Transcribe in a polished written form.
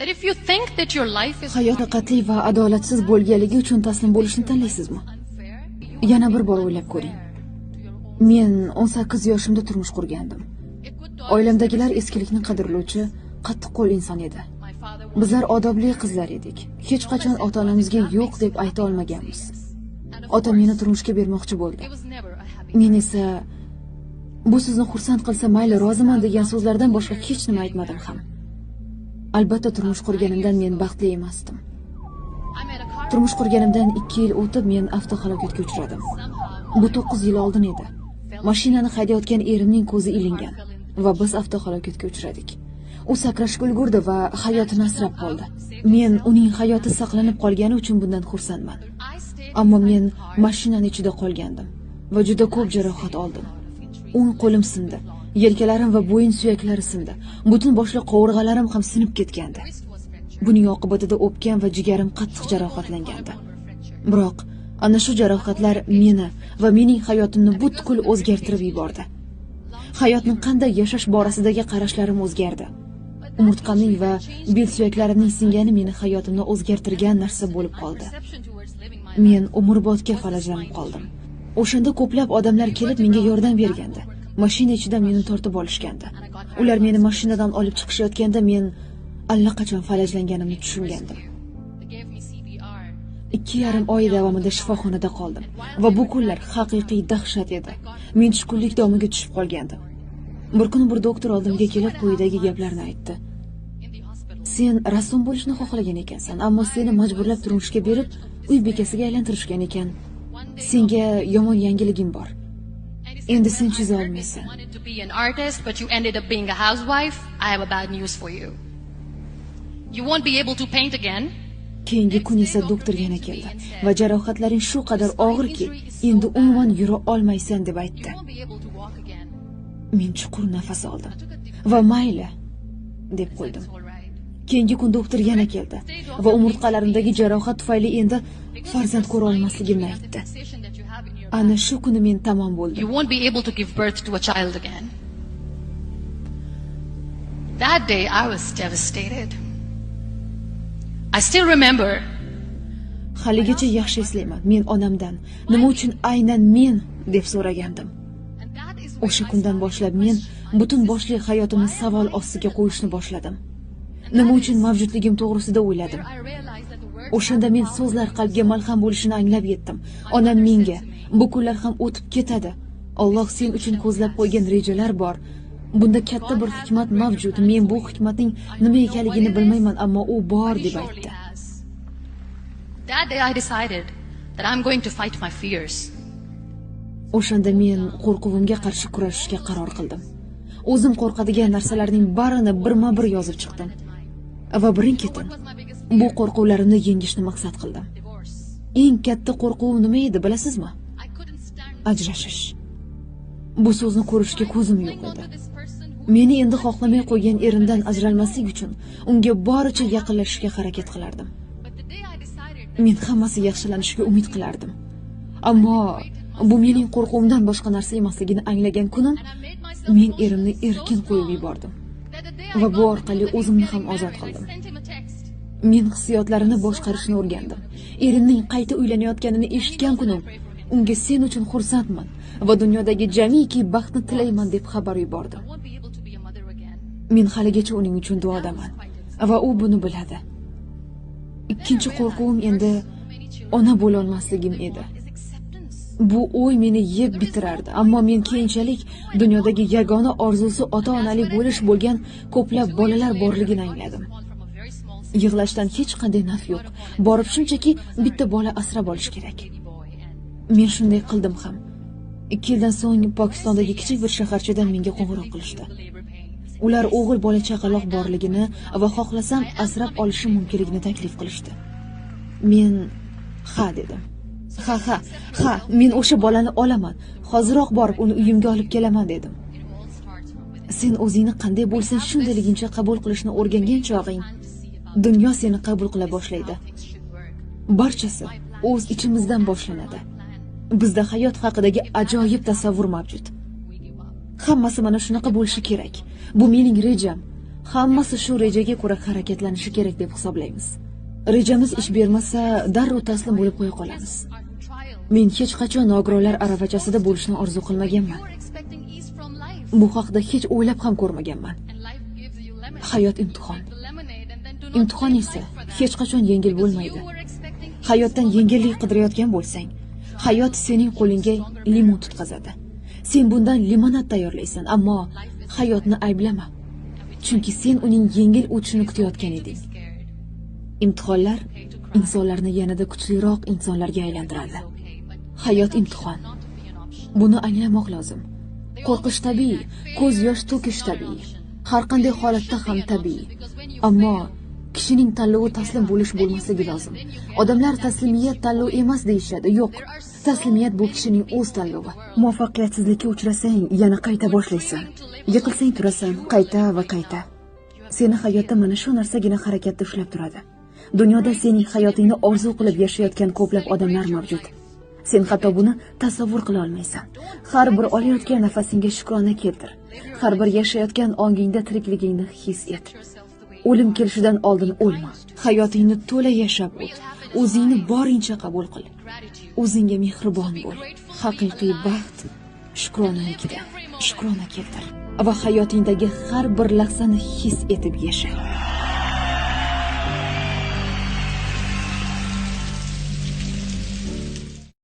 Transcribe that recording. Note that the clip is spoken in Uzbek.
That if you think that your life is Hayot shafqatli va adolatsiz bo'lganligi uchun taslim bo'lishni tanlaysizmi? Unfair, Yana bir bor o'ylab ko'ring. Men 18 yoshimda turmush qurgandim. a good daughter, Oilamdagilar eskilikni qadrlovchi, qattiqqo'l inson edi. My father Bizlar odobli qizlar edik. Hech qachon ota-onamizga yo'q deb ayta olmaganmiz. Otam meni turmushga bermoqchi bo'ldi. It was never a happy Men esa bu sizni xursand qilsa, mayli, roziman degan so'zlardan boshqa hech nima aytmadim ham. Albatta, turmush qurganimdan men baxtli emasdim. I met a car Turmush qurganimdan 2 yil o'tib, men avtohalokatga uchradim. Bu 9 yil oldin edi. Mashinani haydayotgan erimning ko'zi ilingan va biz avtohalokatga uchradik. U sakrashga ulgurdi va hayotini asrab qoldi. Men uning hayoti saqlanib qolgani uchun bundan xursandman. I stayed Ammo men mashinani ichida qolgandim va juda ko'p jarohat oldim. O'ng qo'lim sindi, yelkalarim va bo'yin suyaklari sindi. Butun boshli qovurg'alarim ham sinib ketgandi. Wrist was fractured. Buning oqibatida o'pkam va jigarim qattiq jarohatlangandi. Biroq ana shu jarohatlar meni va mening hayotimni butkul o'zgartirib yubordi. Hayotni qanday yashash borasidagi qarashlarim o'zgardi. Umurtqamning va bel suyaklarimning singani meni hayotimni o'zgartirgan narsa bo'lib qoldi. Perception towards living my Men umrbodga falajlanib qoldim. O'shanda ko'plab odamlar kelib, menga yordam bergandi. Mashina ichidan meni tortib olishgandi. Ular meni mashinadan olib chiqishayotganda, men allaqachon falajlanganimni tushungandim. They gave me CPR. 2,5 oy davomida shifoxonada qoldim va bu kunlar haqiqiy dahshat edi. Men tushkunlik domiga tushib qolgandim. Bir kuni bir doktor oldimga kelib, quyidagi gaplarni aytdi: In the hospital. "Sen rassom bo'lishni xohlagan ekansan, ammo seni majburlab turmushga berib, uy bekasiga aylantirishgan ekan. Senga yomon yangiligim bor. Endi sen chiza olmaysan." Wanted to be an artist, but you ended up being a housewife. I have a bad news for you. You won't be able to paint again. Keyingi kun esa doktor yana keldi va "Jarohatlaring shu qadar og'irki, endi umuman yura olmaysan", deb aytdi. You won't be able to walk again. Men chuqur nafas oldim va "Mayli", deb qo'ydim. It's all right. Keyingi kun doktor yana keldi va umurtqalarimdagi jarohat tufayli endi farzand ko'ra olmasligimni aytdi. Fixation that you have in your Ana shu kuni men tamom bo'ldim. You won't be able to give birth to a child again. That day I was devastated. I still remember Haligacha yaxshi eslayman. Men onamdan "Nima uchun aynan men?" deb so'ragandim. And that is O'sha kundan boshlab men butun boshli hayotimni savol ostiga qo'yishni boshladim. Nima uchun mavjudligim to'g'risida o'yladim. I realized that the words O'shanda men so'zlar qalbga malham bo'lishini anglab yetdim. Onam menga: "Bu kunlar ham o'tib ketadi. Alloh sen uchun ko'zlab qo'ygan rejalar bor. Bunda katta bir hikmat mavjud. Men bu hikmatning nima ekanligini bilmayman, ammo u bor", deb surely aytdi. Has. That day I decided that I'm going to fight my fears. O'shanda men qo'rquvimga qarshi kurashishga qaror qildim. O'zim qo'rqadigan narsalarning barini birma-bir yozib chiqdim. Va birin-ketin bu qo'rquvlarimni yengishni maqsad qildim. Divorce. Eng katta qo'rquvim nima edi, bilasizmi? I couldn't stand Ajrashish. Bu so'zni ko'rishga ko'zim yo'q edi. this person who Meni endi xohlamay qo'ygan erimdan ajralmaslik uchun unga boricha yaqinlashishga harakat qilardim. But the day I decided Men hammasi yaxshilanishiga umid qilardim. Ammo bu mening qo'rquvimdan boshqa narsa emasligini anglagan kunim I made myself men erimni erkin qo'yib yubordim that the day va bu orqali o'zimni ham ozod qildim. I sent him a text. Men hissiyotlarimni boshqarishni o'rgandim. Erimning qayta uylanayotganini eshitgan kunim unga "Sen uchun xursandman va dunyodagi jamiki baxtni tilayman", deb xabar yubordim. I won't be able to be a mother again. Men haligacha uning uchun duodaman va u buni biladi. Ikkinchi qo'rquvim endi ona bo'lolmasligim edi. Is acceptance. Bu o'y meni yeb bitirardi, ammo men keyinchalik dunyodagi yagona orzusi ota-onali bo'lish bo'lgan ko'plab bolalar borligini angladim. Small from a very small Yig'lashdan hech qanday naf yo'q. Borib shunchaki bitta bola asrab olish kerak. baby boy and Men shunday qildim ham. 2 yildan so'ng Pokistondagi kichik bir shaharchadan menga qo'ng'iroq qilishdi. The labor pains. Ular o'g'il bola chaqaloq borligini va xohlasam, asrab olishim mumkinligini taklif qilishdi. Men "Ha" dedim. Ha, men o'sha bolani olaman. Hoziroq borib uni uyimga olib kelaman", dedim. It all starts from within. Sen o'zingni qanday bo'lsang, shundayligincha qabul qilishni o'rgangan chog'ing, dunyo seni qabul qila boshlaydi. Things should work. Barchasi o'z ichimizdan boshlanadi. Bizda hayot haqidagi ajoyib tasavvur mavjud. We give up. Hammasi mana shunaqa bo'lishi kerak. Bu mening rejam. Hammasi shu rejaga ko'ra harakatlanishi kerak deb hisoblaymiz. Rejamiz ish bermasa, darrov taslim bo'lib qo'ya qolamiz. Men hech qachon nogironlar aravachasida bo'lishni orzu qilmaganman. Bu haqida hech o'ylab ham ko'rmaganman. Hayot imtihon. Imtihon esa hech qachon yengil bo'lmaydi. Hayotdan yengillik qidirayotgan bo'lsang, hayot sening qo'lingga limon tutqazadi. Sen bundan limonad tayyorlaysan, ammo hayotni ayblama. Chunki sen uning yengil o'tishini kutayotgan eding. Imtihonlar insonlarni yanada kuchliroq insonlarga aylantiradi. Hayot imtihon. Buni anglamoq lozim. Qo'rqish tabiiy, ko'z yosh to'kish tabiiy. Har qanday holatda ham tabiiy. Ammo kishining tanlovi taslim bo'lish bo'lmasligi lozim. Odamlar taslimiyat tanlov emas deyishadi. Yo'q, taslimiyat bu kishining o'z tanlovi. Muvaffaqiyatsizlikka uchrasang, yana qayta boshlaysan. Yiqilsang turasan, qayta va qayta. Seni hayotda mana shu narsagina harakatda ushlab turadi. Dunyoda sening hayotingni orzu qilib yashayotgan ko'plab odamlar mavjud. Sen hatto buni tasavvur qila olmaysan. Har bir olayotgan nafasingga shukrona keltir. Har bir yashayotgan ongingda tirikligingni his et. O'lim kelishidan oldin o'lma. Hayotingni to'la yashab o't. O'zingni boringcha qabul qil. O'zingga mehribon bo'l. Haqiqiy baxt shukronalikda. Shukrona keltir va hayotingdagi har bir lahzani his etib yasha.